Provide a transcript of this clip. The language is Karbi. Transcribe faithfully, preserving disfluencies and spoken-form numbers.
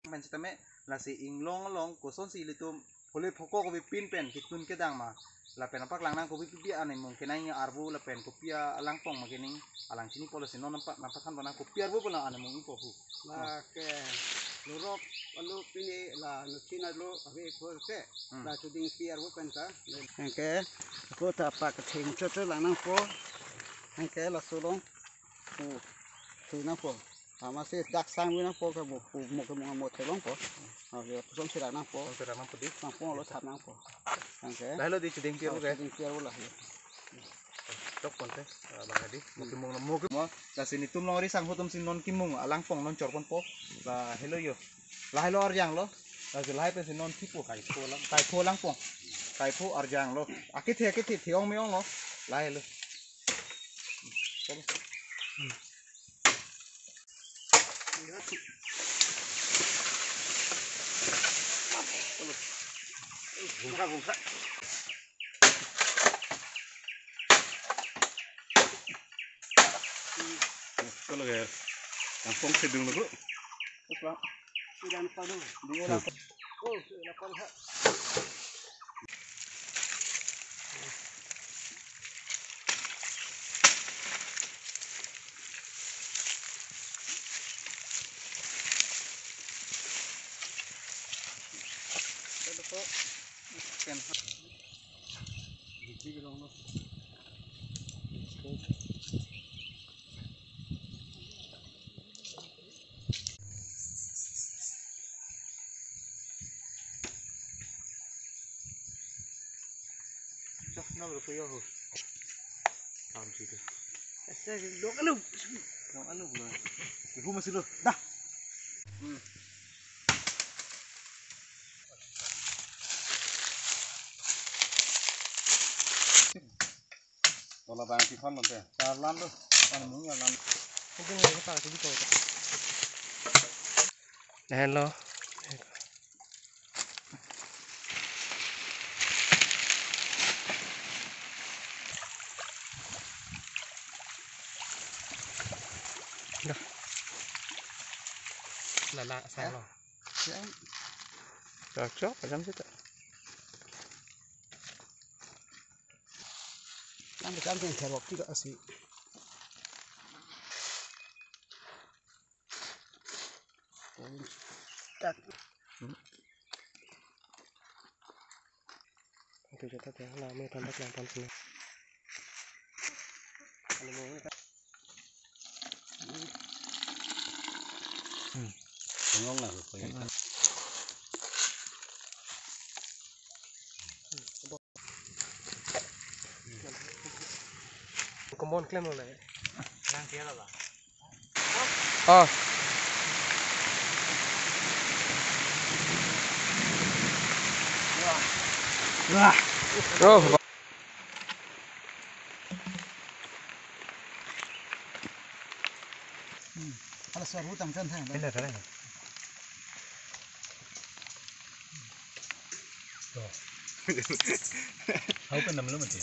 Pen sitame lasi inglong along kosonsi ilitum hole phoko kopi pin pen kitun kedang ma, lapen apak lang nang kopi pipi anemung kenang arvo lapen kopi alangpong ma kening, alang chini polo si non nampa nampa than bona kopi arvo pula anemung ingpo pu. La ke lorok alu pini la nuchin alu ave ko ke Hmm. la chuding pi arvo pen ta. Anke ko ta pak thing cho cho lang nangpo. Anke laso along pu thu nangpo. Amatsi dak sang vi nangpo ke mo pu mo ke mo mo thelongpo. Ah, ya, kosonsi lang nangpo. Kosonsi lang nangpo di? Nangpo lo thap nangpo. Anke. Lahelo di chuding pi arvo ke? Chuding pi arvo lahelo. Chok ponte, ah, bang di. Mo kimung mo ke mo. Lasi netum longri sangho atum si non kimung alangpong non chorponpo. Lahelo yo. Lahelo arjanglo. Lasi lahai pensi non thipo. Kaipho lang. Kaipho alangpong. Kaipho arjanglo. Akethe akethe the-ong me-onglo. Lahelo. Bungkha, bungkha. Kalau ya, langsung sedung dulu. Terus, Bang. Sudah lupa dulu. Dulu lah. Oh, sudah lupa dulu. Chok, nang rupiah ho. Tam situ. Ese dok alu. Dok alu lo. Ibu masih lo. Dah. Hmm. Tola bang si khon lonte. Tarlan tu. Kan mung ya lan. Hello. Dah. Lala sang lo. Ya. Cocok macam situ. Kan kan kan therok kita asi. Tak. Itu kita teh lama tambah pelan sini. Kalau mau ini kan. Hmm. Bengong lah rupanya. Komon klem lo na. Nang dia lah, Bang. Oh. Wah. Oh. Hmm. Ala sor hutang chan thang. Pindah thang. Tuh. Hau kan nam lo mati.